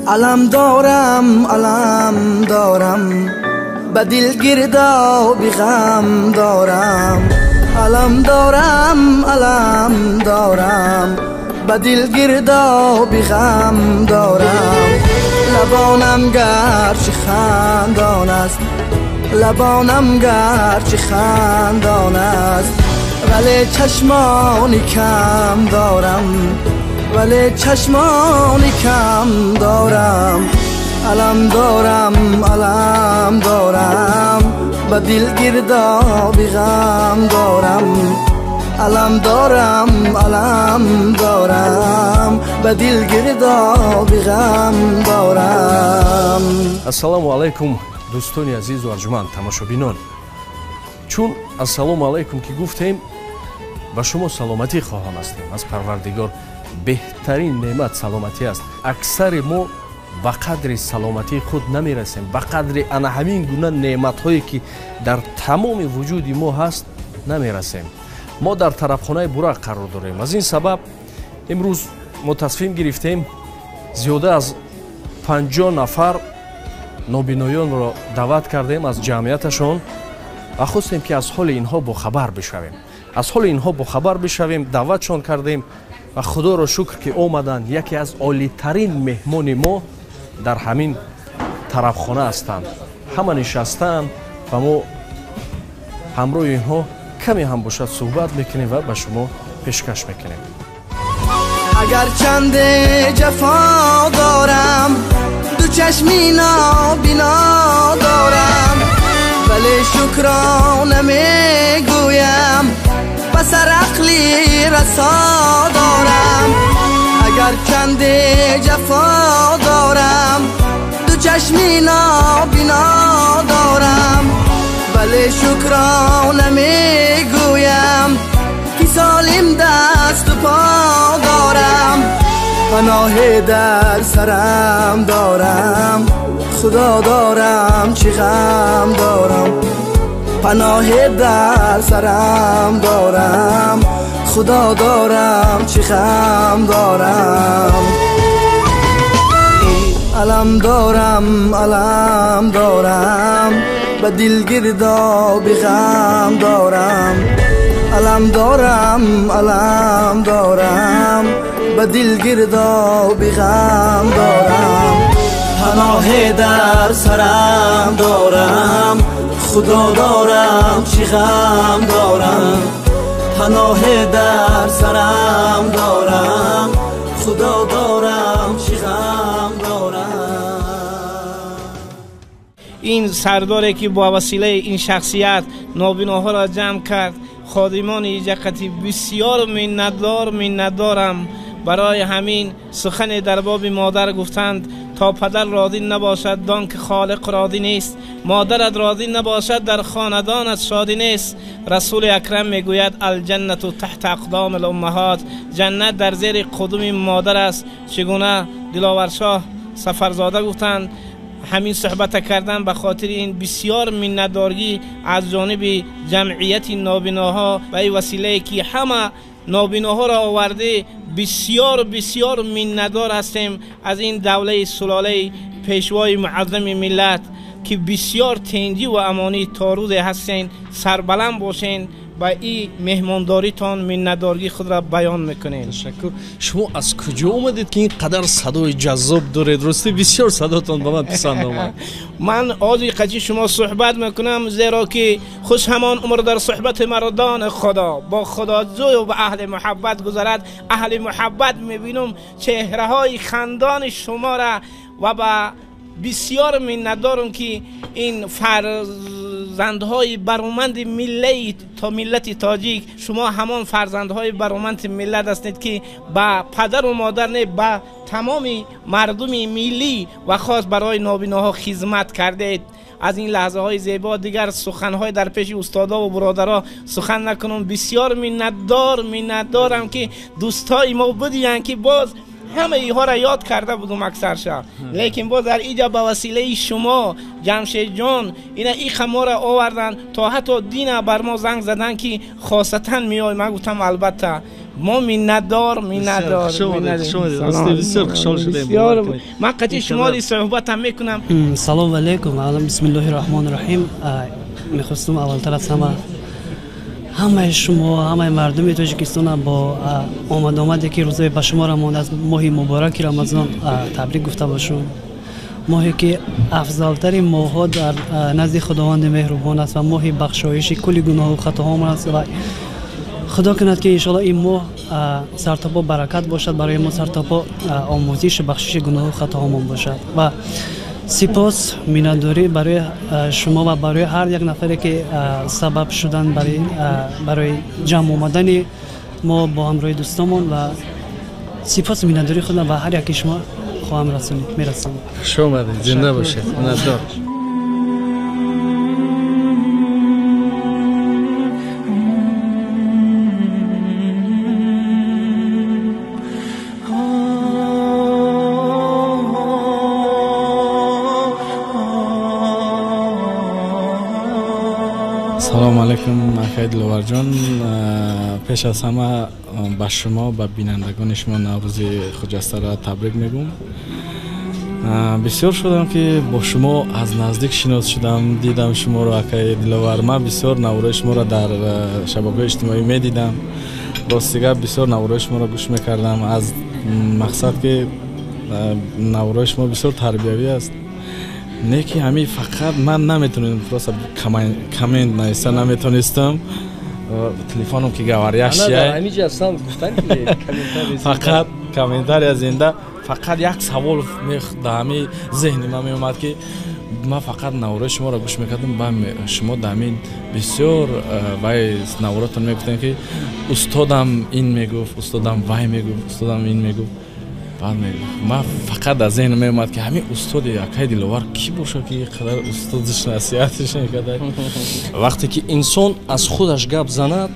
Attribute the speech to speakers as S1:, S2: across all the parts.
S1: Алам дорам, алам дорам, ба дил гирдоби ғам дорам. Алам дорам, алам дорам, ба дил гирдоби ғам дорам. Лабонам гарчи хандон аст, лабонам гарчи хандон аст, вале чашмони кам дорам, вале чашмони кам дорам. Алам дорам, алам дорам, ба дил гирдоби ғам дорам. Алам дорам, алам дорам, ба дил гирдоби ғам дорам.
S2: Ассалому алайкум, дӯстони азизу арҷуманд, тамошобинон. Чун ассалому алайкум ки гуфтем, ба шумо саломатӣ хоҳон ҳастем. Аз Парвардигор беҳтарин неъмат саломатӣ аст. Аксари мо ба қадри саломатии худ намерасем, ба қадри ана ҳамин гуна неъматҳое ки дар тамоми вуҷуди мо ҳаст намерасем. Мо дар тарабхонаи Бурақ қарор дорем. Аз ин сабаб имрӯз мо тасмим гирифтем зиёда аз 50 нафар нобиноёнро даъват кардем аз ҷамъияташон ва хостем ки аз ҳоли инҳо бохабар бишавем. Аз ҳоли инҳо бохабар бишавем, даъватшон кардем ва худоро шукр ки омаданд. Яке аз олитарин меҳмони мо дар ҳамин тарабхона ҳастанд. Ҳама нишастаанд ва мо ҳамроҳи инҳо каме ҳам бошад суҳбат мекунем ва ба шумо пешкаш мекунем.
S1: Агарчанде ҷафо дорам, ду чашми нобино дорам, вале шукрона мегӯям, ба сар ақли расо дорам. Агарчанде ҷафо дорам, ду чашми нобино дорам, вале шукрона мегӯям, ки солим дасту по дорам. Паноҳе дар сарам дорам, худо дорам, чӣ ғам дорам. Паноҳе дар сарам дорам, худо дорам, чӣ ғам дорам. Алам дорам, алам дорам, ба дил гирдоби ғам дорам. Алам дорам, алам дорам, ба дил гирдоби ғам дорам. Паноҳе дар сарам дорам, худо дорам, чӣ ғам дорам. Паноҳе дар сарам дорам, худо дорам, чӣ ғам дорам.
S3: Ин сардоре ки бо василаи ин шахсият нобиноҳоро ҷамъ кард, ходимони иҷақати бисёр миннатдор, миннатдорам. Барои ҳамин сухане дар боби модар гуфтанд: то падар розӣ набошад, дон ки холиқ розӣ нест, модарат розӣ набошад, дар хонадонат шодӣ нест. Расули акрам мегӯяд: алҷаннату таҳта ақдоми луммаҳот, ҷаннат дар зери қудуми модар аст. Чӣ гуна Диловаршоҳ Сафарзода гуфтанд, ҳамин суҳбата кардан ба хотири ин бисёр миннатдорӣ аз ҷониби ҷамъияти нобиноҳо ва ин василае ки ҳама нобиноҳоро оварде, бисёр бисёр миннатдор ҳастем аз ин давлаи сулолаи пешвои муаззами миллат ки бисёр тинҷӣ ва амонӣ то рӯзе ҳастен. Сарбаланд бошен. Ба ин меҳмондоритон миннатдории худро баён мекунем.
S2: Ташаккур. Шумо аз куҷо омадед ки ин қадар садои ҷаззоб доред? Рости бисёр садотон ба ман писанд омад.
S3: Ман ози қачи шумо суҳбат мекунам, зеро ки хуш ҳамон умр дар суҳбати мардони Худо бо худоҷӯю ба аҳли муҳаббат гузарад. Аҳли муҳаббат мебинам чеҳраҳои хандони шуморо ва ба бисёр миннатдорам ки ин фарзандҳои бароманди миллати тоҷик, шумо ҳамон фарзандҳои бароманди миллат ҳастед ки ба падару модар не, ба тамоми мардуми миллӣ ва хос барои нобиноҳо хизмат кардед. Аз ин лаҳзаҳои зебо дигар суханҳои дар пеши устодо ва бародаро сухан накунам. Бисёр миннатдор, миннатдорам ки дӯстои мо будиянд ки боз ҳама инҳоро ёд карда будум аксарша, лекин боз дар инҷо ба василаи шумо Ҷамшедҷон ина иқа моро оварданд, то ҳатто дина бар мо занг заданд ки хосатан меой. Ман гуфтам албатта. Мо миннатдор.
S4: Бисёр хушҳол шудем.
S3: Ман қатъи шумо суҳбатам мекунам.
S5: Салом алейкум. Бисмиллоҳи раҳмони раҳим. Мехостум аввалтар аз ҳамаи шумо, ҳамаи мардуми Тоҷикистон бо омад-омаде ки рӯзои ба шумо рамон аз моҳи мубораки Рамазон табрик гуфта бошум. Моҳе ки афзалтари моҳҳо дар назди Худованди меҳрубон аст ва моҳи бахшоиши кулли гуноҳу хатоҳомон аст ва худо кунад ки иншоалло ин моҳ сартопо баракат бошад барои мо, сартопо омӯзишу бахшиши гуноҳу хатоҳомон бошад. Ва сипос, миннатдорӣ барои шумо ва барои ҳар як нафаре ки сабаб шуданд барои ҷамъ омадани мо бо ҳамроҳи дӯстонмон ва сипос миннатдории худам ба ҳар яки шумо хоҳам расонид, мерасонам.
S4: Хуш омадед, зинда бошед, миннатдор.
S6: Салом алейкум, акай Диловарҷон. Пеш аз ҳама ба шумо, ба бинандагони шумо Наврӯзи хуҷастаро табрик мегӯм. Бисёр шудам ки бо шумо аз наздик шинос шудам, дидам шуморо, акай Диловар. Ман бисёр наврои шуморо дар шабакаҳои иҷтимоӣ медидам. Рости гап, бисёр наврои шуморо гӯш мекардам. Аз мақсад ки наврои шумо бисёр тарбиявӣ аст. Не ки ҳамин фақат ман наметонистам, просто коммент нависта наметонистам. Телефоном ки гаваряшия. Фақат комментария зинда, фақат як савол дар ҳамин зеҳни ман меомад ки ман фақат наврои шуморо гӯш мекардам. Ба шумо дар ҳамин бисёр вай навротон мегуфтем ки устодам ин мегуфт, устодам вай мегуфт, устодам ин мегуфт. Баъд мегуфт, ман фақат дар зеҳнам меомад ки ҳамин устоди акай Диловар кӣ бошад ки қадар устодиш насиҳатиш мекарда.
S2: Вақте ки инсон аз худаш гап занад,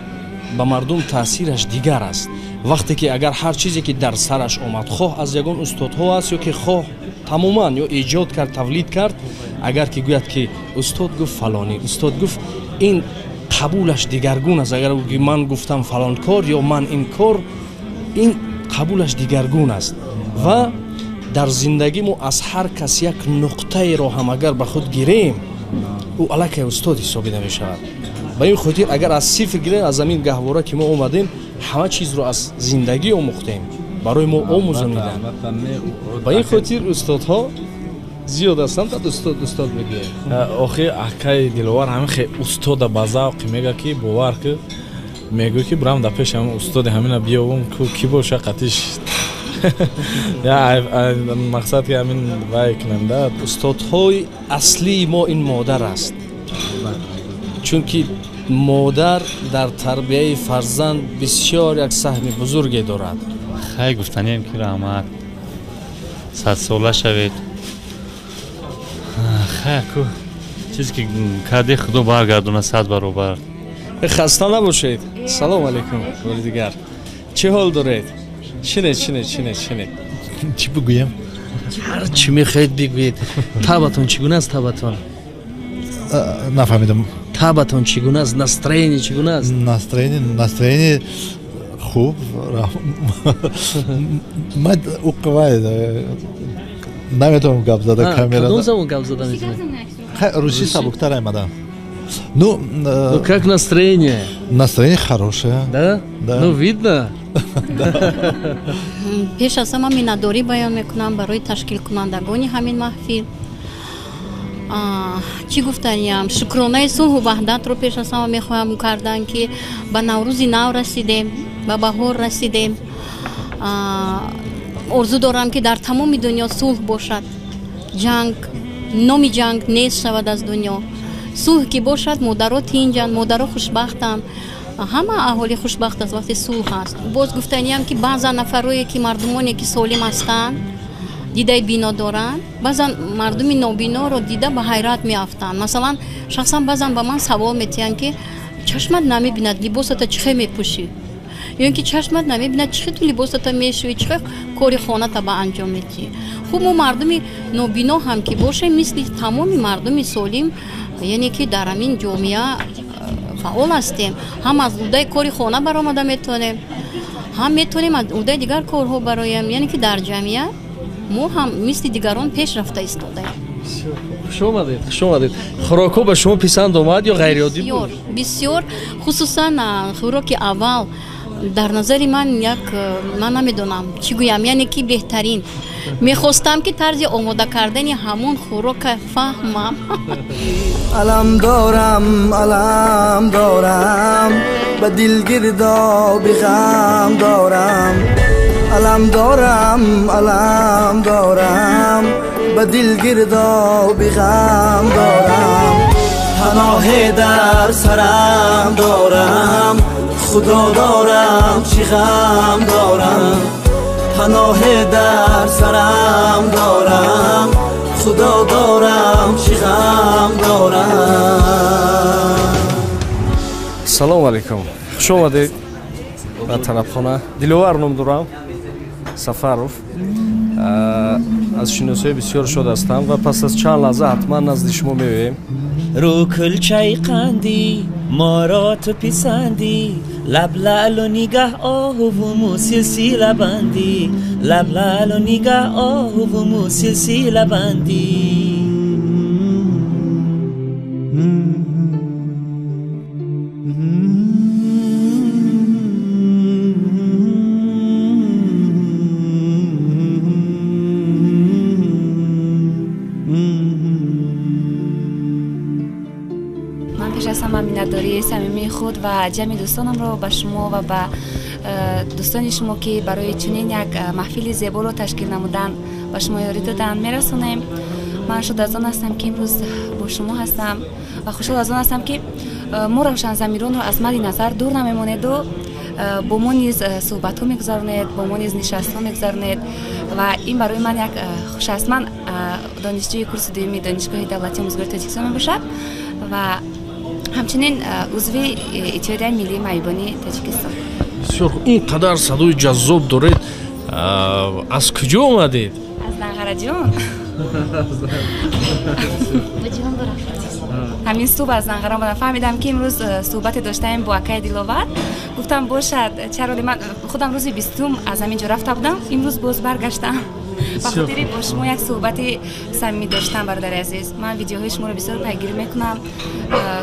S2: ба мардум таъсираш дигар аст. Вақте ки агар ҳар чизе ки дар сараш омад, хоҳ аз ягон устодҳо аст ё ки хоҳ тамоман ё эҷод кард, тавлид кард, агар ки гӯяд ки устод гуфт фалонӣ, устод гуфт, ин қабулаш дигаргун аст. Агар ки ман гуфтам фалон кор ё ман ин кор, ин қабулаш дигаргун аст. Ва дар зиндагӣ мо аз ҳар кас як нуқтаеро ҳам агар ба худ гирем, ӯ аллакай устод ҳисобида мешавад. Ба ин хотир агар аз сифр гирем, аз ҳамин гаҳвора ки мо омадем, ҳама чизро аз зиндагӣ омӯхтем, барои мо омӯзониданд. Ба ин хотир устодҳо зиёд ҳастанд, баъд устод устод мегӯянд.
S6: Охир акай Диловар ҳамин хе устода ба завқи мега ки бовар ки мегӯ ки бирам дар пеши ҳамин устоди ҳамина биёвум, ки боша қатиш. Я мақсад ки ҳамин вай кунам да.
S2: Устодҳои аслии мо ин модар аст, чунки модар дар тарбияи фарзанд бисёр як саҳми бузурге дорад.
S7: Хай гуфтанием ки раҳмат, садсола шавед. Хай ку чизе ки карде худо баргардона 100 баробар.
S2: Хаста набошед. Салом алейкум бори дигар. Чӣ ҳол доред? Шинед, шинед, шинед, шинед.
S8: Чӣ бигӯям?
S4: Ҳар чӣ мехоҳед бигӯед. Табатон чӣ гуна аст? Табатон
S8: нафаҳмидам.
S4: Табатон чӣ гуна аст? Настроение чӣ гуна аст?
S8: Настроение хуб. Ман уқвай наметавонам гап зада камера.
S4: Кадом забон гап зада метавонед?
S8: Русӣ сабуктар аймадам. Ну,
S4: как настроение?
S8: Настроение хорошее.
S4: Да?
S8: Да.
S4: Ну, видно.
S9: Пеш аз ҳама миннатдорӣ баён мекунам барои ташкилкунандагони ҳамин маҳфил. Чӣ гуфтаниям? Шукронаи сулҳу ваҳдатро пеш аз ҳама мехоҳам кардан, ки ба Наврӯзи нав расидем, ба баҳор расидем. Орзу дорам, ки дар тамоми дунё сулҳ бошад, ҷанг, номи ҷанг нест шавад аз дунё. Сулҳ ки бошад, модаро тинҷанд, модаро хушбахтанд, ҳама аҳолӣ хушбахт аст вақте сулҳ аст. Боз гуфтаниям, ки баъзан нафарое ки мардумоне ки солим ҳастанд, дидаи бино доранд, баъзан мардуми нобиноро дида ба ҳайрат меафтанд. Масалан, шахсан баъзан ба ман савол метиҳанд, ки чашмат намебинад, либосата чӣ хел мепӯшӣ? Ё ин ки чашмат намебинад, чӣ хел ту либосата мешӯӣ, чӣ хел кори хоната ба анҷом медиҳӣ? Хуб, мо мардуми нобино ҳам ки бошем, мисли тамоми мардуми солим, яъне ки дар ҳамин ҷомеа фаъол ҳастем, ҳам аз уҳдаи кори хона баромада метавонем, Ҳам метавонем аз уҳдаи дигар корҳо бароем, яъне ки дар ҷамъият мо ҳам мисли дигарон пеш рафта истодаем.
S2: Хуш омадед, хуш омадед. Хӯрокҳо ба шумо писанд омад ё ғайриоддӣ буд?
S9: Бисёр, хусусан хӯроки аввал дар назари ман як, ман намедонам чӣ гӯям, яъне ки беҳтарин. Мехостам ки тарзи омода кардани ҳамон хӯрока фаҳмам.
S1: Алам дорам, алам дорам, ба дил гирдоби ғам дорам. Алам дорам, алам дорам, ба дил гирдоби ғам дорам. Паноҳе дар сарам дорам, худо дорам, чӣ ғам дорам. Паноҳе дар сарам дорам, худо дорам, чӣ ғам дорам.
S2: Салом алейкум, хуш омадед ба тарабхона. Диловар ном дорам, Сафаров. Аз шиносоӣ бисёр шод ҳастам ва пас аз чанд лаҳза ҳатман назди шумо меоем.
S10: Рӯ кулчаи қандӣ моро ту писандӣ, лаб лаълу нигаҳ оҳуву мӯ силсила бандӣ, лаб лаълу нигаҳ оҳуву мӯ силсила бандӣ.
S11: Миннатдории самимии худ ва ҷамъи дӯстонамро ба шумо ва ба дӯстони шумо, ки барои чунин як маҳфили зеборо ташкил намуданд, ба шумо ёрӣ доданд, мерасонем. Ман шод аз он ҳастам, ки имрӯз бо шумо ҳастам ва хушҳол аз он ҳастам, ки мо равшанзамиронро аз мадди назар дур намемонеду бо мо низ суҳбатҳо мегузаронед, бо мо низ нишастҳо мегузаронед ва ин барои ман як хуш аст. Ман донишҷӯи курси дуюми Донишгоҳи давлатии омӯзгории Тоҷикистон мебошам ва ҳамчунин узви Иттиҳодияи миллии маъюбони Тоҷикистон.
S2: Бисёр хуб, ин қадар садои ҷаззоб доред, аз куҷо омадед?
S11: Аз Данғараҷон. Ҳамин субҳ аз Данғара омадам. Фаҳмидам, ки имрӯз суҳбате доштаем бо акаи Диловар. Гуфтам бошад, чаро ман худам рӯзи 20 аз ҳамин ҷо рафта будам, имрӯз боз баргаштам. Ба хотири бо шумо як суҳбати самимӣ доштам, бародари азиз. Ман видеоҳои шуморо бисёр пайгирӣ мекунам,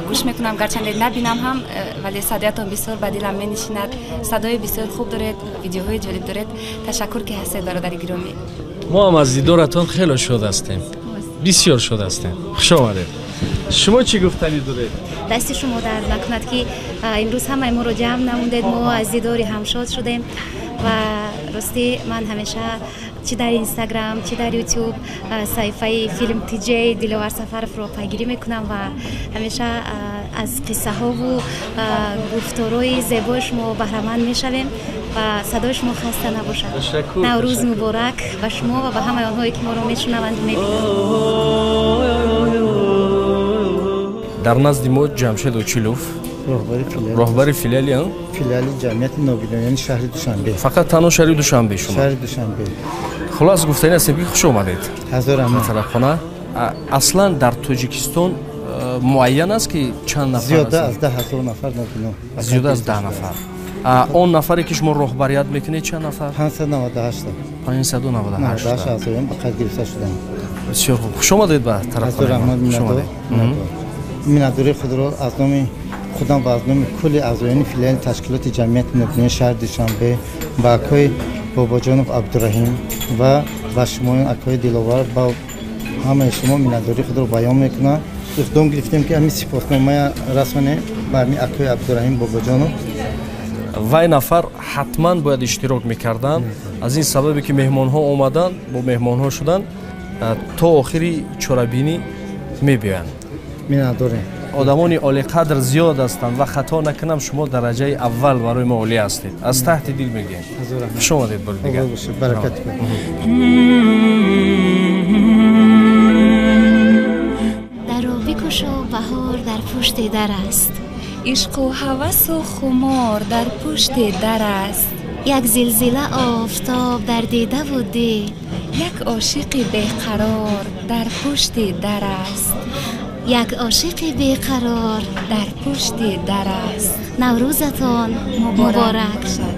S11: гӯш мекунам, гарчанде набинам ҳам, вале садоятон бисёр ба дилам менишинад. Садои бисёр хуб доред, видеоҳои ҷолиб доред. Ташаккур, ки ҳастед, бародари гиромӣ.
S2: Мо ҳам аз дидоратон хеле шод ҳастем, бисёр шод ҳастем. Хуш омадед. Шумо чӣ гуфтанӣ доред?
S12: Дасти шумо дард накунад, ки имрӯз ҳамаи моро ҷамъ намудед. Мо аз дидори ҳам шод шудем ва ростӣ ман ҳамеша чӣ дар Инстаграм, чӣ дар Ютуб саҳифаи филм тиҷей Диловар Сафаровро пайгирӣ мекунам ва ҳамеша аз қиссаҳову гуфторҳои зебои шумо баҳраманд мешавем ва садои шумо хаста набошад. Наврӯз муборак ба шумо ва ба ҳамаи онҳое, ки моро мешунаванд, мебинанд.
S2: Дар назди мо Ҷамшед Очилов, роҳбари филиали
S13: ҷамъияти нобиноёни шаҳри Душанбе.
S2: Фақат танҳо шаҳри Душанбе шумо?
S13: Шаҳри Душанбе.
S2: Хулос гуфтанӣ ҳастем, ки хуш омадед.
S13: Ҳазор раҳмат.
S2: Тарабхона аслан дар Тоҷикистон муайян аст, ки чанд нафар?
S13: Зиёда аз 10 ҳазор нафар нобино.
S2: Зиёда аз 10 нафар. Он нафаре, ки шумо роҳбарият мекунед, чанд нафар?
S13: 598.
S2: 598
S13: аъзоён ба қайд гирифта шуданд.
S2: Бисёр хуб, хуш омадед ба тарабхона.
S13: Ҳазор раҳмат. Миннатдории худро аз номи худам ва аз номи кулли аъзоёни филиали ташкилоти ҷамъияти нобиноёни шаҳри Душанбе ба акои Бобоҷонов Абдураҳим ва ба шумоён акои Диловар, ба ҳамаи шумо миннатдории худро баён мекунам. Иқдом гирифтем, ки ҳамин сипосномая расонем ба ҳамин акои Абдураҳим Бобоҷонов.
S2: Вай нафар ҳатман бояд иштирок мекарданд. Аз ин сабабе, ки меҳмонҳо омаданд, бо меҳмонҳо шуданд, то охири чорабинӣ мебиёянд.
S13: Миннатдорем.
S2: Одамони олиқадр зиёд ҳастанд ва хато накунам, шумо дараҷаи аввал барои мо олӣ ҳастед. Аз таҳти дил мегӯем. Хуш омадед бори дигар.
S13: Баракат.
S12: Даро бикушо, баҳор дар пушти дар аст.
S11: Ишқу ҳавасу хумор дар пушти дар аст.
S12: Як зилзила офтоб дар дидаву дил,
S11: як ошиқи беқарор дар пушти дар аст.
S12: Як ошиқи беқарор
S11: дар пушти дар аст.
S12: Наврӯзатон муборак.
S11: Шад.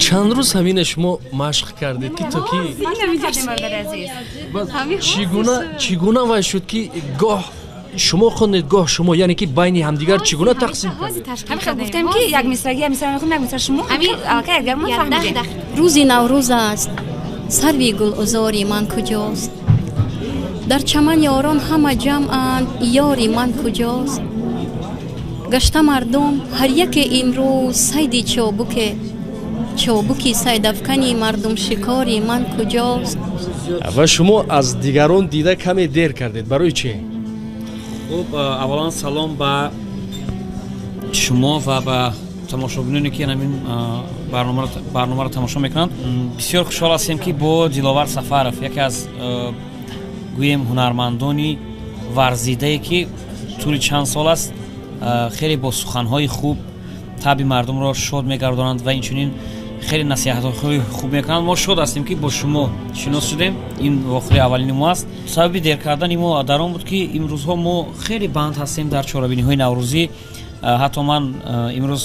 S2: Чанд рӯз ҳамина шумо машқ кардед ки то ки чӣ гуна вай шуд ки гоҳ шумо хондед, гоҳ шумо, яъне ки байни ҳамдигар чӣ гуна тақсим?
S11: Ҳамин гуфтем ки як мисраги, як мисра мехонем, як мисра шумо, аллакай якдигар мо фаҳмидем.
S9: Рӯзи Наврӯз аст, сарви гулузори ман куҷост? Дар чаман ёрон ҳама ҷамъанд, ёри ман куҷост? Гашта мардум ҳар яке имрӯз сайди чобуке, чобуки сайдафкани мардум шикори ман куҷост?
S2: Ва шумо аз дигарон дида каме дер кардед, барои чӣ?
S14: Хуб, аввалан салом ба шумо ва ба тамошобиноне ки ҳамин барномаро тамошо мекунанд. Бисёр хушҳол ҳастем, ки бо Диловар Сафаров, яке аз, гӯем, ҳунармандони варзидае, ки тӯли чанд сол аст хеле бо суханҳои хуб табъи мардумро шод мегардонанд ва инчунин хеле насиҳатҳои хуб мекунанд. Мо шод ҳастем, ки бо шумо шинос шудем. Ин вохӯри аввалини мо аст. Сабаби дер кардани мо дар он буд, ки имрӯзҳо мо хеле банд ҳастем дар чорабиниҳои наврӯзӣ. Ҳатто ман имрӯз,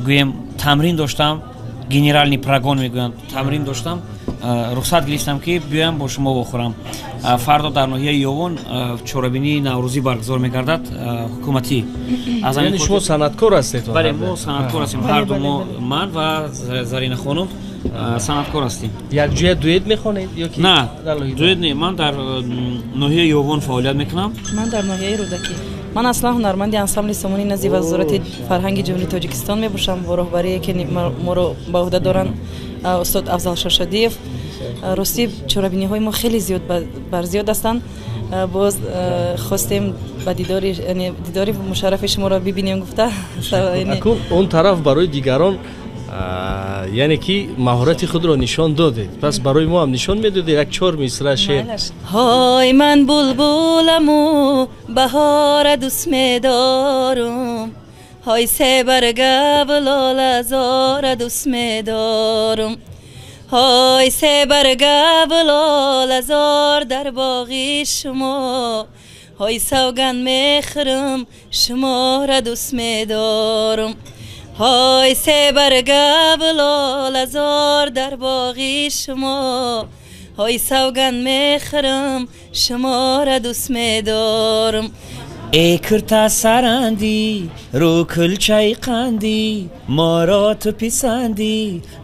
S14: гӯем, тамрин доштам, генеральный прогон мегӯянд, тамрин доштам, рухсат гирифтам, ки биёям бо шумо вохӯрам. Фардо дар ноҳияи Ёвон чорабинии наврӯзӣ баргузор мегардад, ҳукуматӣ.
S2: Яъне шумо санъаткор ҳастед?
S14: Бале, мо санъаткор ҳастем ҳарду мо, ман ва Зарина хонум санъаткор ҳастем.
S2: Якҷоя дуэт мехонед ё ки?
S14: На, дуэт не. Ман дар ноҳияи Ёвон фаъолият мекунам.
S15: Ман дар ноҳияи Рӯдакӣ. Ман аслан ҳунарманди ансамбли Сомонӣ назди Вазорати фарҳанги Ҷумҳурии Тоҷикистон мебошам, бо роҳбарие ки моро ба ӯҳда доранд устод Афзал Шошадиев. Ростӣ, чорабиниҳои мо хеле зиёд барзиёд ҳастанд. Боз хостем ба дидори мушаррафи шуморо бибинем гуфта.
S2: Он тараф барои дигарон, яъне ки маҳорати худро нишон додед, пас барои мо ҳам нишон медодед як чор мисра шеър.
S15: Ҳой, ман булбуламу баҳора дӯст медорум, ҳой, себарга лолазора дӯст медорум, ҳой, себарга лолазор дар боғи шумо, ҳой, савганд мехӯрам, шуморо дӯст медорум, ҳой, себарга лолазор дар боғи шумо, ҳой, савганд мехӯрам, шуморо дӯст медорум.
S10: Эй курта сарандӣ, рӯ кулчаи қандӣ, моро ту писандӣ,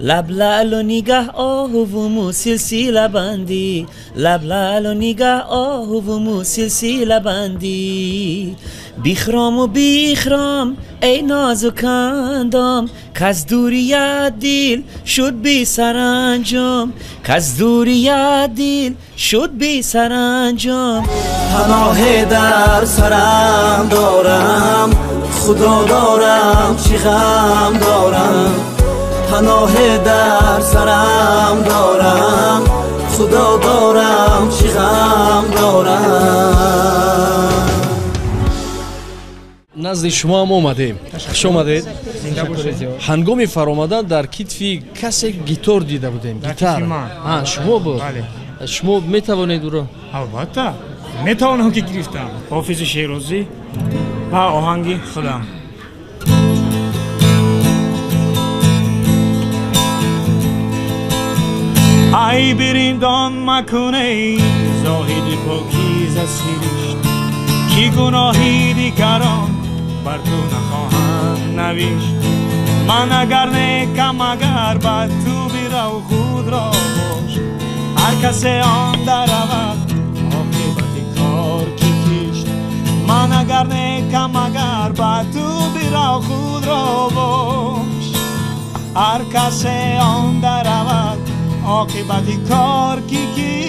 S10: лаб лаълу нигаҳ оҳуву мӯ силсила бандӣ, лаб лаълу нигаҳ оҳуву мӯ силсила бандӣ. Бихрому бихром, эй нозукандом, каз дурият дил шуд бесаранҷом, каз дурият дил шуд бесаранҷом.
S1: Паноҳе дар сарам дорам, Худо дорам, чӣ ғам дорам? Паноҳе дар сарам дорам, Худо дорам, чӣ ғам дорам?
S2: Назди шумо ҳам омадем, хуш омадед. Ҳангоми фаромадан дар китфи касе гитор дида будем, гитар шумо буд. Шумо метавонед ӯро?
S16: Албатта метавонам, ки гирифтам. Ҳофизи Шерозӣ ва оҳанги худам. Ай бириндон макуней, зоҳиди покиза сиришт, ки гуноҳи дигарон бар ту нахоҳанд навишт. Ман агар некам, агар бад, ту бирав, худро бош. Ҳар касе он даравад, оқибати кор ки кишт. Ман агар некам, агар бад, ту бирав, худро бош. Ҳар касе он даравад, оқибати кор ки кишт.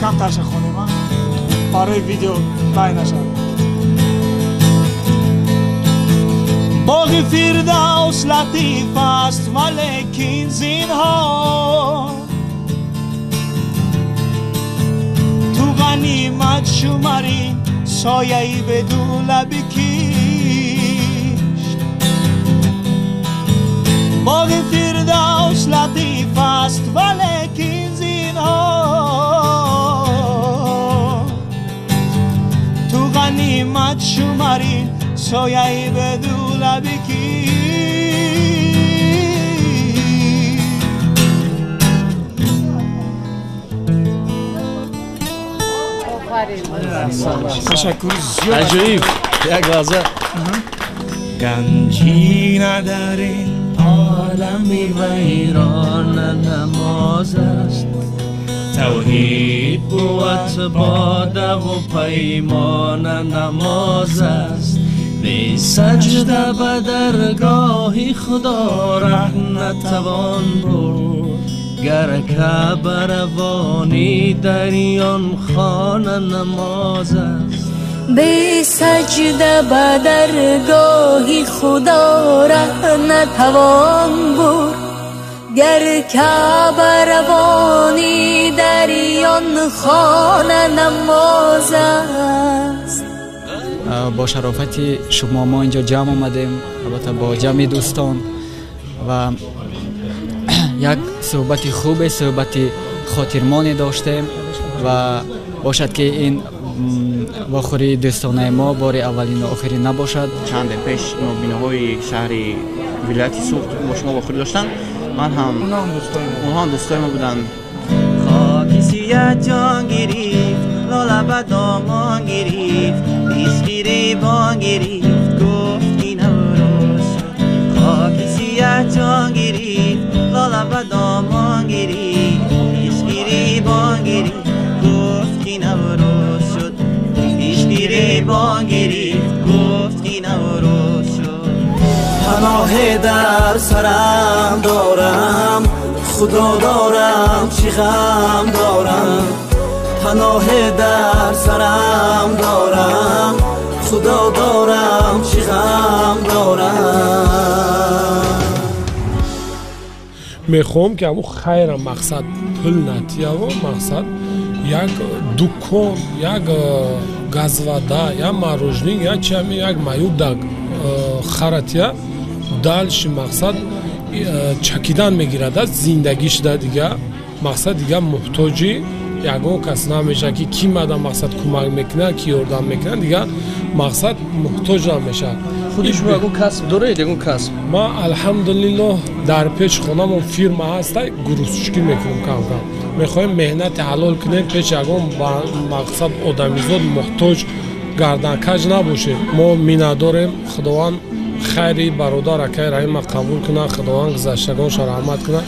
S16: Камтарша хонем, барои видео вай нашавад. Боғи Фирдавс латиф аст, валекин зинҳор ту ғанимат шумарӣ сояи бедулаби кӣ.
S1: Боғи Фирдавс латиф аст, валекин зинҳо ту ғанимат шумарӣ сояи бедулаби кӣ.
S16: Ташаккур зиёд.
S2: Аҷоиб. Як лаҳза.
S1: Ганҷина дар ин олами вайрон намоз аст, тавҳид бувад бодаву паймон намоз аст. Бе саҷда ба даргоҳи Худо раҳ натавон бурд, гар Каъба равонӣ дарён хона намоз аст.
S17: Бе саҷда ба даргоҳи Худо раҳ натавон бурд, гар Каъба равонӣ дарён хона намоз аст.
S18: Бо шарофати шумо мо инҷо ҷамъ омадем, албатта бо ҷамъи дӯстон, ва як суҳбати хубе, суҳбати хотирмоне доштем ва бошад ки ин вохӯрии дӯстонаи мо бори аввалин ва охирин набошад.
S19: Чанде пеш нобиноҳои шаҳри вилояти Суғд бо шумо вохӯрӣ доштанд. Ман ҳам онҳо дӯстои мо буданд.
S10: Хоки сия ҷон гирифт, лола ба домон гирифт, ишқи ребон гирифт, гуфт ки Наврӯз шуд. Хоки сия ҷон гирифт, лола ба домон гирифт, ишқи ребон гирифт, гуфт ки Наврӯз шуд. Ишқи ребон гирифт, гуфт ки Наврӯз шуд.
S1: Паноҳе дар сарам дорам, Худо дорам, чӣ ғам дорам. Паноҳе дар сарам дорам, Худо дорам, чӣ ғам дорам.
S20: Мехоҳам ки ҳамун хайра мақсад пул натияво, мақсад як дукон, як газвада, як мороженое, як чами, як маюб да харатия, дальше мақсад чакидан мегирад зиндагиш да дига мақсад дига муҳтоҷи ягон кас намешавад, ки ки мада мақсад кӯмак мекунад, ки ёрдам мекунад, дига мақсад муҳтоҷ намешавад.
S2: Худи шумо ягон касб доред, ягон касб?
S20: Ман алҳамдулиллоҳ дар пеши хонамон фирма ҳаста, грузчикӣ мекунам кам-кам. Мехоҳем меҳнати ҳалол кунем, пеш ягон мақсад одамизод муҳтоҷ гарданкаҷ набошем. Мо миннатдорем, Худованд хайри бародар акаи Раҳима қабул кунад, Худованд гузаштагонша раҳмат кунад,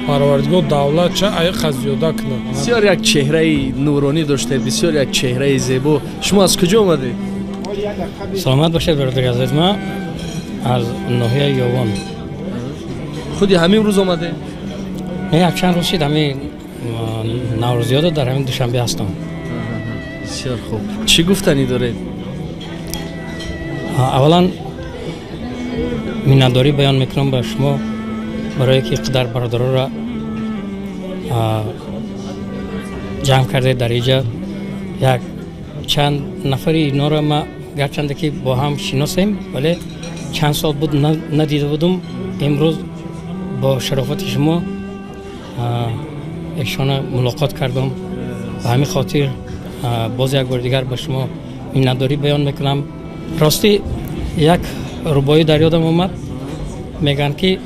S20: Парвардигор давлатша аиқа зиёда кунад.
S2: Бисёр як чеҳраи нуронӣ доштед, бисёр як чеҳраи зебо. Шумо аз куҷо омадед?
S21: Саломат бошед, бародари азиз. Ман аз ноҳияи Ёвон.
S2: Худи ҳамин рӯз омадед?
S21: Не, якчанд рӯз шид, ҳамин наврӯзиёда дар ҳамин Душанбе ҳастам.
S2: Бисёр хуб. Чӣ гуфтанӣ доред?
S21: Аввалан миннатдорӣ баён мекунам ба шумо барое ки қадар бародароро ҷамъ кардед дар инҷа. Як чанд нафари инҳоро ма гарчанде ки бо ҳам шиносем, вале чанд сол буд надида будум. Имрӯз бо шарофати шумо эшона мулоқот кардам. Ба ҳамин хотир боз як бори дигар ба шумо миннатдорӣ баён мекунам. Ростӣ як рубоӣ дар ёдам омад, мегӯянд ки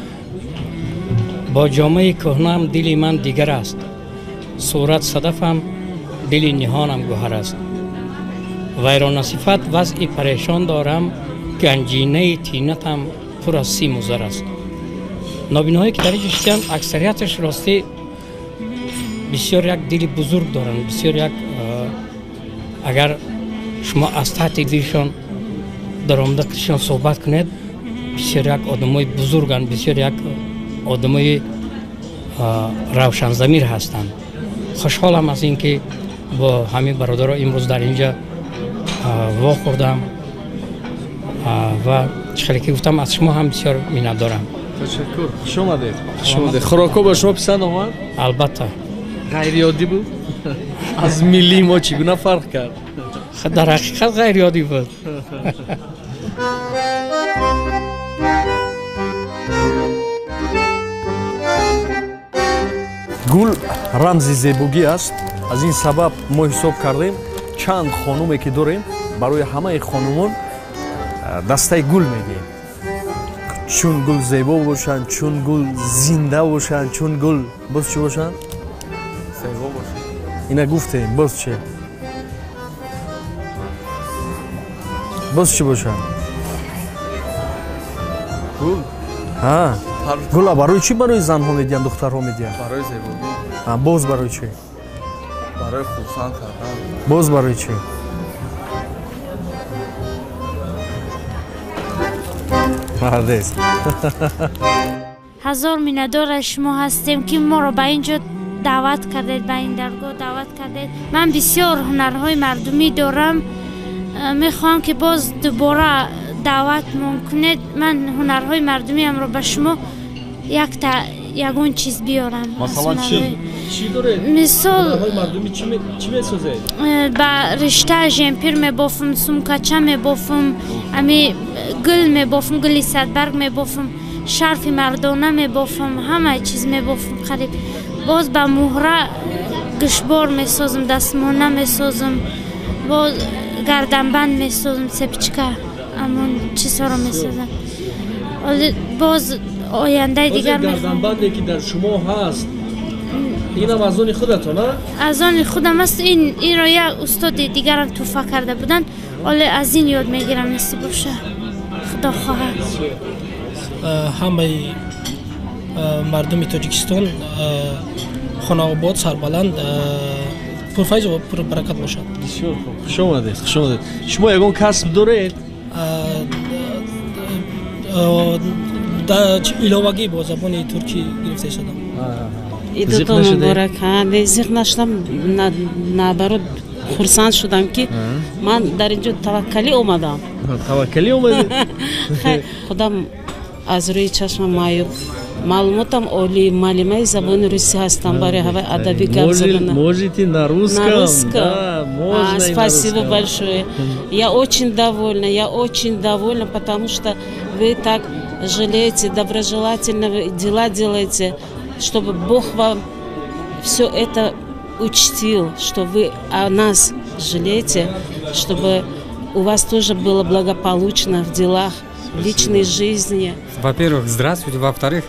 S21: бо ҷомаи кӯҳнаам дили ман дигар аст, сурат садафам дили ниҳонам гӯҳар аст. Вайронасифат вазъи парешон дорам, ганҷинаи тинатам пур аз симу зар аст. Нобиноҳое ки дар инҷо шиштанд, аксарияташ ростӣ бисёр як дили бузург доранд, бисёр як агар шумо аз таҳти дилшон даромада қишон суҳбат кунед, бисёр як одамои бузурганд, бисёр як одамои равшанзамир ҳастанд. Хушҳолам аз ин ки бо ҳамин бародаро имрӯз дар инҷа вохӯрдам ва чӣ хеле ки гуфтам, аз шумо ҳам бисёр миннатдорам.
S2: Ташаккур, хуш омадед. Хуш омадед. Хӯрокҳо ба шумо писанд омад?
S21: Албатта.
S2: Ғайриоддӣ буд? Аз миллии мо чӣ гуна фарқ кард?
S21: Дар ҳақиқат ғайриоддӣ буд.
S2: Гул рамзи зебогӣ аст. Аз ин сабаб мо ҳисоб кардем чанд хонуме ки дорем, барои ҳамаи хонумон дастаи гул медиҳем. Чун гул зебо бошанд, чун гул зинда бошанд, чун гул боз чӣ бошанд?
S3: Зебо бошанд.
S2: Ина гуфтем, боз чӣ? Боз чӣ бошанд?
S3: Гул.
S2: Ҳа, гула барои чӣ барои занҳо медиҳанд, духтарҳо медиҳанд?
S3: Барои зебогӣ.
S2: Боз барои чӣ?
S3: Барои хурсанд кардан.
S2: Боз барои чӣ? Молодец.
S22: Ҳазор миннатдор аз шумо ҳастем, ки моро ба ин ҷо даъват кардед, ба ин даргоҳ даъват кардед. Ман бисёр ҳунарҳои мардумӣ дорам, мехоҳам ки боз дубора даъватмон кунед. Ман ҳунарҳои мардумиамро ба шумо якта ягон чиз биёрам.
S2: Масалан чӣ? Чӣ доред?
S22: Мисол
S2: ҳунарҳои мардумӣ чӣ месозед?
S22: Ба ришта жемпир мебофам, сумкача мебофам, ами гул мебофам, гули садбарг мебофам, шарфи мардона мебофам, ҳамаи чиз мебофам қариб. Боз ба муҳра гӯшбор месозам, дастмона месозам, боз гарданбанд месозам, цепочка, амон чизҳоро месозам. Боз ояндаи дигар
S2: гарданбанде ки дар шумо ҳаст, инам аз они худатон, а?
S22: Аз они худам аст. Инро як устоди дигарам тӯҳфа карда буданд. Оле аз ин ёд мегирам, насиб боша, худо хоҳад.
S23: Ҳамаи мардуми Тоҷикистон хонаобод, сарбаланд, пурфайзу ва пурбаракат бошад.
S2: Бисёр хуб. Хуш омадед, хуш омадед. Шумо ягон касб доред?
S23: Иловагӣ бо забони туркӣ гирифта шудам.
S24: Идотон муборак. Зиқ нашудам, наоборот хурсанд шудам, ки ман дар ин ҷо таваккалӣ омадам.
S2: Таваккалӣ омадед?
S24: Худам аз рӯи чашмам маъюб, маълумотам олӣ, муаллимаи забони русӣ ҳастам, барои ҳаваи адабӣ гап задан.
S2: Можете на русском?
S24: На русском.
S2: Да, можно.
S24: Спасибо большое. Я очень довольна, я очень довольна, потому что вы так жалеете, доброжелательно дела делаете, чтобы Бог вам все это учтил, что вы о нас жалеете, чтобы у вас тоже было благополучно в делах, в личной жизни.
S25: Во-первых, здравствуйте. Во-вторых,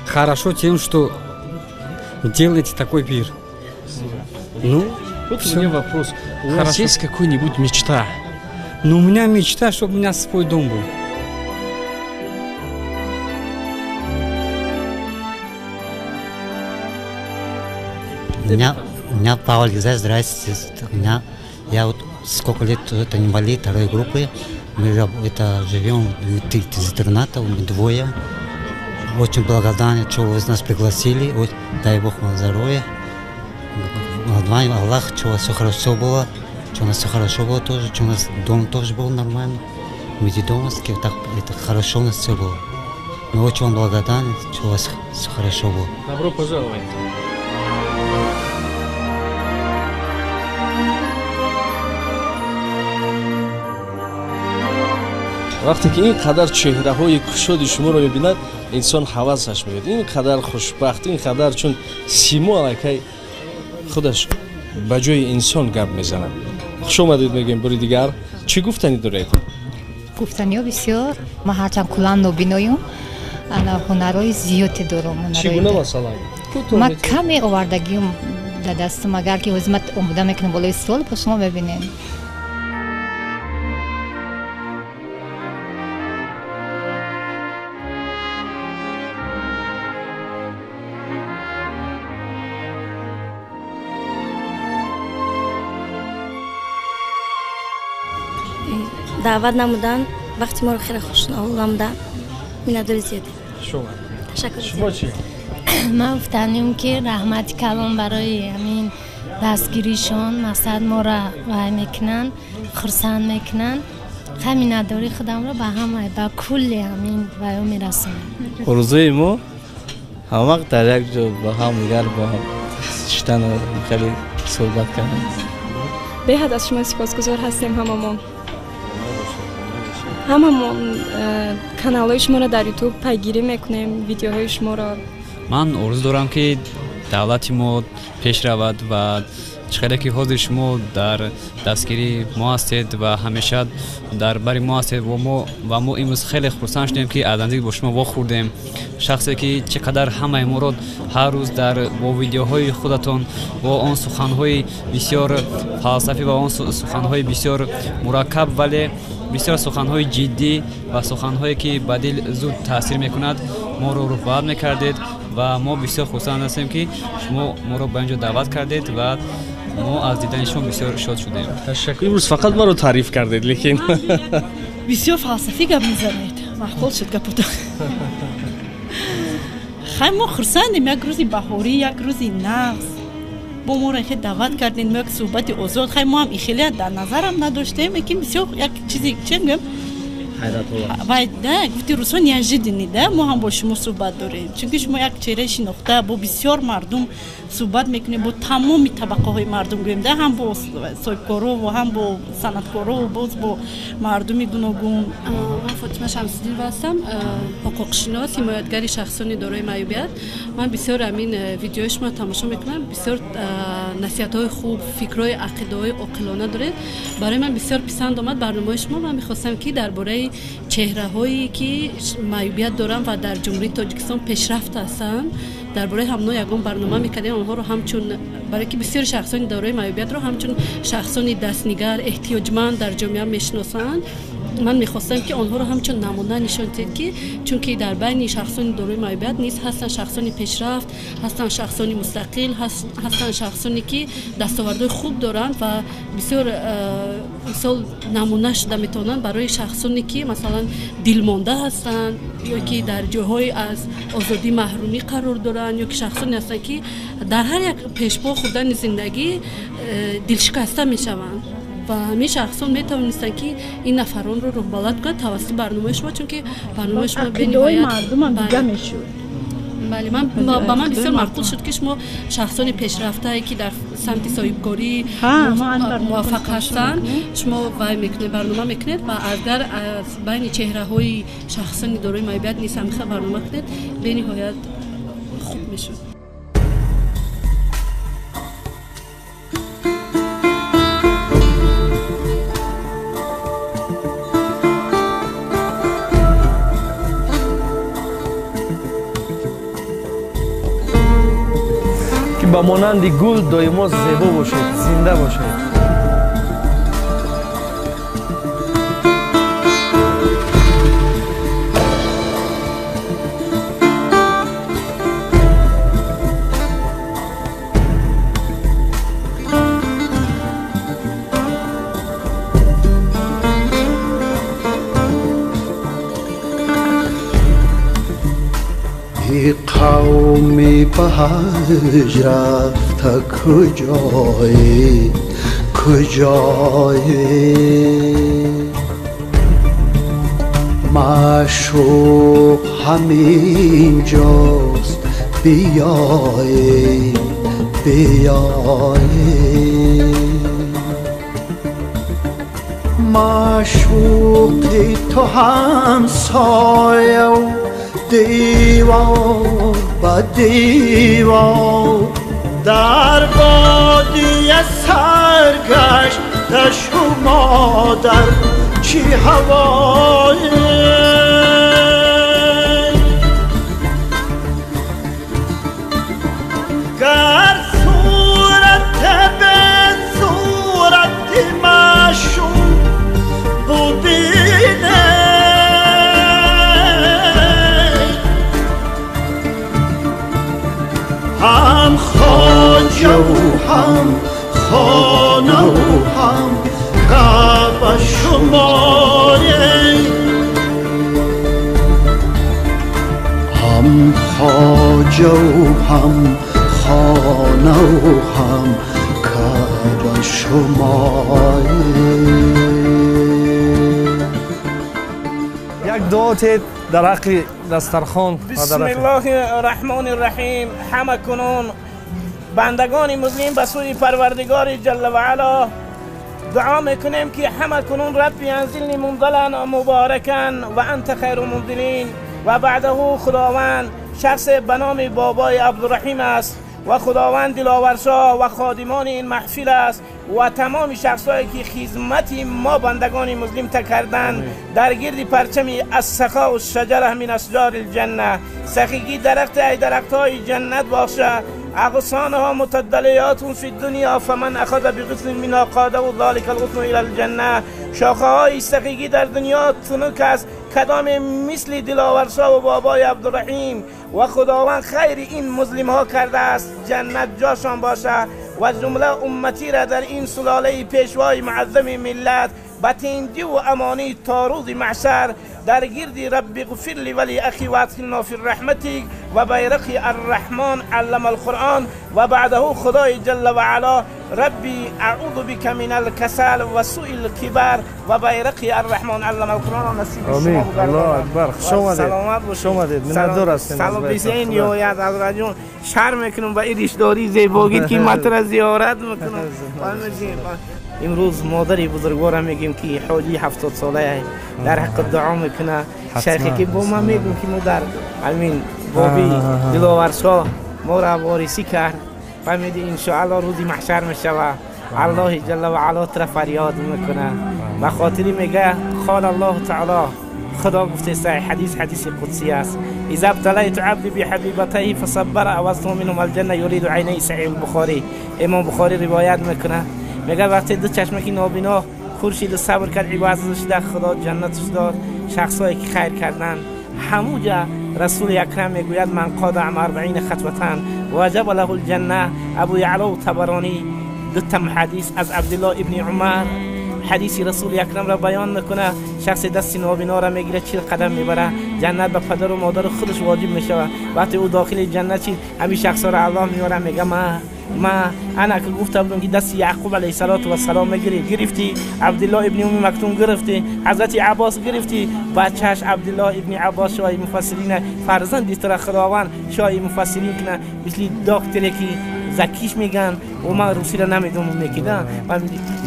S25: хорошо тем, что делаете такой пир. Ну,
S2: вот
S25: всё.
S2: У меня вопрос. У вас есть какой-нибудь мечта?
S25: Ну, у меня мечта, чтобы у меня свой дом был.
S13: У меня Павел Гизай, здрасте. Я вот сколько лет, это инвалид второй группы. Мы это живем из интерната, мы двое. Очень благодарен, что вы нас пригласили. Ой, дай Бог вам здоровья. Аллах, что у вас все хорошо было, что у нас все хорошо было тоже, что у нас дом тоже был нормально. Мы детдомовские, так это хорошо у нас все было. Мы очень вам благодарны, что у вас все хорошо было.
S2: Добро пожаловать. Вақте ки ин қадар чеҳраҳои кушоди шуморо мебинад, инсон ҳавасаш меояд. Ин қадар хушбахт, ин қадар чун симо аллакай худаш ба ҷои инсон гап мезанад. Хуш омадед мегӯем бори дигар. Чӣ гуфтанӣ доред?
S26: Гуфтаниҳо бисёр. Ман ҳарчанд куллан нобиноюм, ана ҳунарҳои зиёде дорам.
S2: Чӣ гуна масалан?
S26: Ман каме овардагиам дар дастам, агар ки ҳозир ман омода мекунам болои стол, ба шумо мебинем.
S27: Даъват намуданд, вақти моро хеле хушнавол намуданд. Миннатдори зиёде. Ташаккур.
S2: Шумо чӣ?
S28: Ман гуфтанем, ки раҳмати калон барои ҳамин дастгиришон, мақсад моро вай мекунанд, хурсанд мекунанд. Хай миннатдории худамро ба ҳама, ба кулли ҳамин вайо мерасонам.
S3: Орзуи мо ҳама вақт дар як ҷо бо ҳамдигар бо ҳам шиштану хеле суҳбат кардан.
S29: Беҳад аз шумо сипосгузор ҳастем ҳамамон. Ҳамамон каналҳои шуморо дар Ютуб пайгирӣ мекунем, видеоҳои шуморо.
S30: Ман орзу дорам, ки
S4: давлати мо пеш равад ва чӣ қадар ки ҳозир шумо дар дастгирии мо ҳастед ва ҳамеша дар бари мо ҳастед ва мо имрӯз хеле хурсанд шудем, ки аз наздик бо шумо вохӯрдем. Шахсе ки чӣ қадар ҳамаи моро ҳар рӯз дар бо видеоҳои худатон, бо он суханҳои бисёр фалсафӣ ва он суханҳои бисёр мураккаб, вале бисёр суханҳои ҷиддӣ ва суханҳое ки ба дил зуд таъсир мекунад, моро рӯҳбаланд мекардед ва мо бисёр хурсанд ҳастем, ки шумо моро ба инҷо даъват кардед ва мо аз дидани шумо бисёр шод шудем.
S2: Ташаккур. Имрӯз фақат маро таъриф кардед, лекин
S5: бисёр фалсафӣ гап мезанед. Маъқул шуд гапотон. Хай, мо хурсандем, як рӯзи баҳорӣ, як рӯзи нағз бо моро хеле даъват кардем, як суҳбати озод. Хай, мо ҳам ихеле дар назарам надоштем, лекин бисёр як чизи че мегӯям, вай да гуфти рӯзҳо неожиданный да, мо ҳам бо шумо суҳбат дорем, чунки шумо як чеҳраи шинохта, бо бисёр мардум суҳбат мекунем, бо тамоми табақаҳои мардум гӯем да, ҳам бо соҳибкоро ва ҳам бо санъаткоро, боз бо мардуми гуногун.
S29: Ман Фотима Шамсиддинова ҳастам, ҳуқуқшинос, ҳимоятгари шахсони дорои маъюбият. Ман бисёр ҳамин видеои шумо тамошо мекунам, бисёр насиҳатҳои хуб, фикрҳои ақидаҳои оқилона доред. Барои ман бисёр писанд омад барномаи шумо. Ман мехостам, ки дар бораи чеҳраҳое ки маъюбият доранд ва дар Ҷумҳурии Тоҷикистон пешрафт ҳастанд, дар бораи ҳамно ягон барнома мекардем. Онҳоро ҳамчун, барое ки бисёри шахсони дорои маъюбиятро ҳамчун шахсони дастнигар, эҳтиёҷманд дар ҷомеа мешиносанд, ман мехостам, ки онҳоро ҳамчун намуна нишон диҳед, ки чунки дар байни шахсони дорои маъюбият низ ҳастанд шахсони пешрафт, ҳастанд шахсони мустақил, ҳастанд шахсоне ки дастовардҳои хуб доранд ва бисёр мисол намуна шуда метавонанд барои шахсоне ки масалан дилмонда ҳастанд ё ки дар ҷойҳои аз озодӣ маҳрумӣ қарор доранд, ё ки шахсоне ҳастанд, ки дар ҳар як пешпо хӯрдани зиндагӣ дилшикаста мешаванд. Ва ҳамин шахсон метавонистанд, ки ин нафаронро рӯҳбаланд кунанд тавассути барномаи шумо, чунки барномаи шумо
S5: бениҳоят мардумам дига мешуд.
S29: Бале, ба ман бисёр маъқул шуд, ки шумо шахсони пешрафтае, ки дар самти соҳибкорӣ муваффақ ҳастанд, шумо вай мекунед, барнома мекунед ва агар аз байни чеҳраҳои шахсони дорои маъюбият низ ҳамихел барнома кунед, бениҳоят хуб мешуд.
S6: Ба монанди гул доимо зебо бошед, зинда бошед.
S7: Қавми ба ҳаҷ рафта куҷое, куҷое? Маъшуқ ҳамин ҷост, биёе, биёе. Маъшуқи ту ҳамсояв девор ба девор, дар бодия саргашта шумо дар чӣ ҳавое? Гар сурат бе сурати маъшуқ бубинед, ҳам хоҷаву ҳам хонаву ҳам каъба шумое, ҳам хоҷаву ҳам хонаву ҳам каъба шумое.
S6: Як дуо тед дар ҳаққи дастархон.
S8: Бисмиллоҳи раҳмони раҳим. Ҳама кунун бандагони муслим ба сӯи Парвардигори ҷалла ва ало дуо мекунем, ки ҳама кунун рабби анзилни мунзалан муборакан ва анта хайру мунзилин. Ва баъдаҳу Худованд шахсе ба номи бобои Абдураҳим аст. و خداوند دلاورشاه و خادمان این محفل است و تمام شخصایی که خدمت ما بندگان مسلم تا کردن در گرد پرچم السخا و الشجره من اشجار الجنه، سخیگی درخت ای درخت های جنت باشه. اغصانها متدلیات فی الدنیا فمن اخذ بغصن منها قاده و ذلك الغصن الى الجنه. شاخه های سخیگی در دنیا تنک است، کدام مثل دلاورشاه و بابای عبدالرحیم و خداوند خیر این مسلم ها کرده است، جنت جاشان باشه و جمله امتی را در این سلاله پیشوای معظم ملت به تندی و امانی تا روز محشر در گرد رب اغفر لی ولی اخی و ادخلنا فی رحمتک و بیرق الرحمن علم القرآن و بعده خدای جل و علا ربی اعوذ بک من الکسل و سوء الکبر و بیرق الرحمن علم القرآن نصیب شما بگرداند.
S6: الله اکبر. خوش آمدید.
S8: سلامت باشید.
S6: خوش آمدید. منتظر هستیم.
S8: سلام بسین یاد از جون شرم میکنم با این ریشداری زیباگیت که متر زیارت میکنم. امروز مادری بزرگوارم میگیم که حاجی 70 ساله در حق دعا میکنه. شیخی که با ما میگم که ما در همین بابی دلاورشاه ما را وارثی کرد، فهمیدی انشاءالله روزی محشر میشوه الله جل و علا تر فریاد میکنه و خاطری میگه قال الله تعالی، خدا گفته صحیح حدیث، حدیث قدسی است، اذا ابتلیت عبدی بحبیبتیه فصبر عوضته منهم الجنه یرید عینه. صحیح البخاری، امام بخاری روایت میکنه، میگه وقتی دو چشمه که نابینا خورشید صبر کرد عوض شده خدا جنتش داد. شخصایی که خیر کردن هموجا رسول اکرم میگوید من قاد عن 40 خطوه وجب له الجنه. ابو یعلا و طبرانی دو تا حدیث از عبدالله ابن عمر حدیث رسول اکرم را بیان میکنه، شخص دست نابینا را میگیره 40 قدم میبره جنت به پدر و مادر خودش واجب میشوه. وقتی او داخل جنت شد همین شخص را الله میاره میگه ما انا که گفته بودم که دست یعقوب علیه السلام میگیری گرفتی، عبدالله ابن ام مکتوم گرفتی، حضرت عباس گرفتی، بچهش عبدالله ابن عباس شاه مفسرین فرزند تر خداوند شاه مفسرین کنه، مثل دکتری که زکیش میگن و من روسی را نمیدونم میکیدم.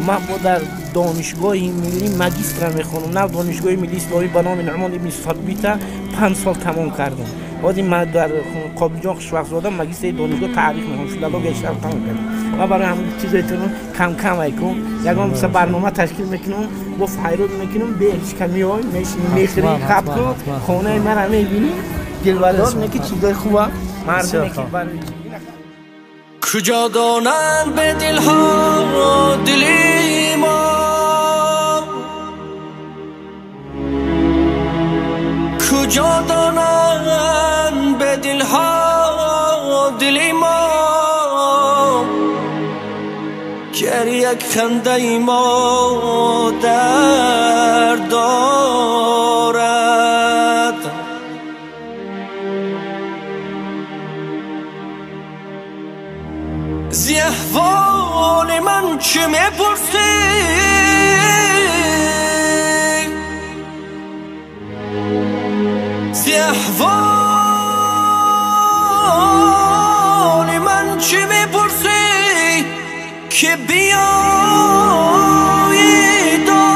S8: من با در دانشگاه ملی مگیستر میخونم، نه دانشگاه ملی اسلامی به نام نعمان ابن ثابت 5 سال تمام کردم. بعد من در قابل جان خوشوقت زاده مگیستر دانشگاه تاریخ میخونم، فیلولوژی شرق تمام کردم. من برای همون چیزای تون کم کم ایکم یگان مثلا برنامه تشکیل میکنم با فیرود میکنم به هیچ کمی های میشینی میخری قبل خونه من میبینی دلبردار میگه چیزای خوبه مردم که
S1: کجا دانند به دلها دلی ما، کجا دانند به دلها دلی ما، که یک خنده ما درد دارد. زی احوال من چه میپرسی، زی احوال من چه میپرسی که بیایی دانی.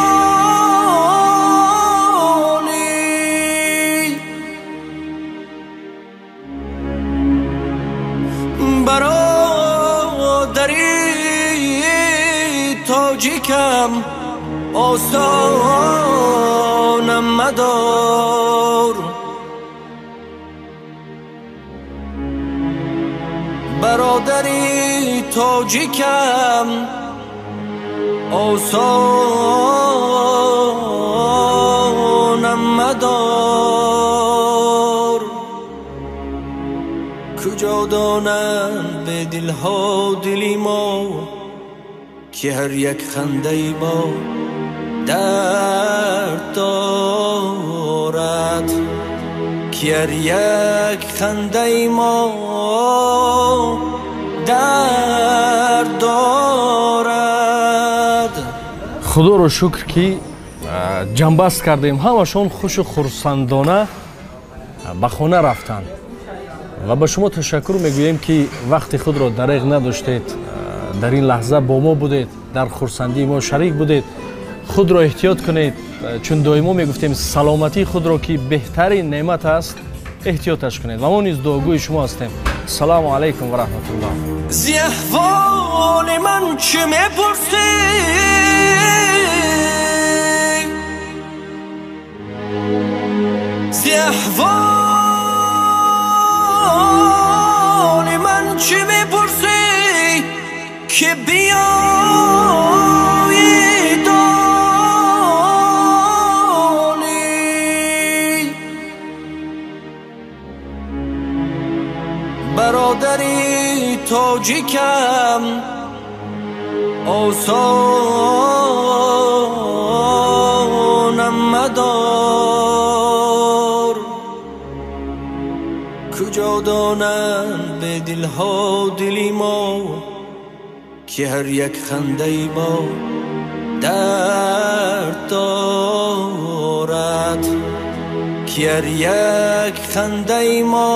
S1: برادری تاجیکم آسانم مدار، برادری تاجیکم آسانم مدار. کجا دانند به دلها دلی ما، که هر یک خنده ما درد دارد، که هر یک خنده ما درد دارد.
S2: خدا رو شکر که جنبست کردیم، همشون خوش و خرسندانه به خانه رفتند و به شما تشکر میگوییم که وقت خود را دریغ نداشتید، در این لحظه با ما بودید، در خرسندی ما شریک بودید. خود را احتیاط کنید، چون دائما میگفتیم سلامتی خود را که بهترین نعمت است احتیاطش کنید و ما نیز دعاگوی شما هستیم. Ассалому алайкум ва раҳматуллоҳ.
S1: Зи аҳволи ман чӣ мепурсӣ? Зи аҳволи ман чӣ мепурсӣ ки биёӣ донӣ? Бародари тоҷикам, осонам мадор, куҷо донанд бе дилҳо дили мо ки ҳар як хандаи мо дард дорад, ки ҳар як хандаи мо